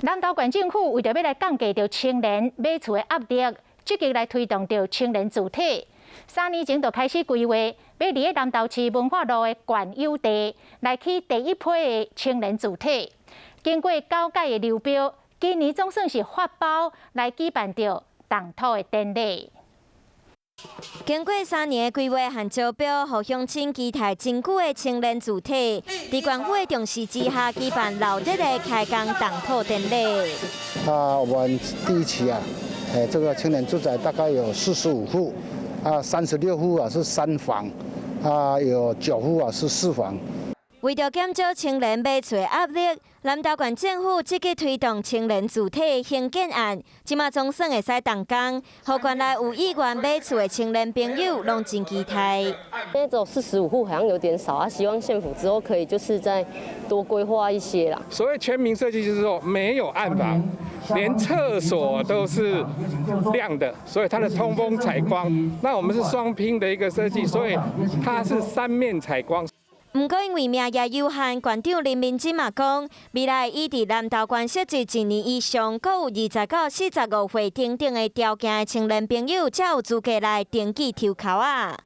南投縣政府為著欲來降低著青年買厝的壓力，積極來推動著青年住宅。3年前就開始規劃，欲佇咧南投市文化路的縣有地來起第一批的青年住宅。經過九屆的流標，今年總算是發包來舉辦著動土的典禮。經過3年的規劃和招標，予鄉親期待真久的青年住宅，佇縣府的重視之下，舉辦熱鬧的開工動土典禮。啊，我們第一期啊，這個青年住宅大概有45戶，啊，36戶啊是三房，啊，有9戶啊是四房。為著減少青年買厝的壓力，南投縣政府積極推動青年住宅興建案，這馬總算會使動工，予縣內有意願買厝的青年朋友攏真期待。現在只有45戶，好像有點少啊，希望縣府之後可以就是再多規劃一些啦。所謂全民設計，就是說沒有暗房，連廁所都是亮的，所以它的通風採光。那我們是雙拼的一個設計，所以它是三面採光。毋過因為名額有限，縣長林明珍嘛講，未來會佇南投縣設置一年以上、閣有20到45歲等等的條件的青年朋友，才有資格來登記抽籤仔。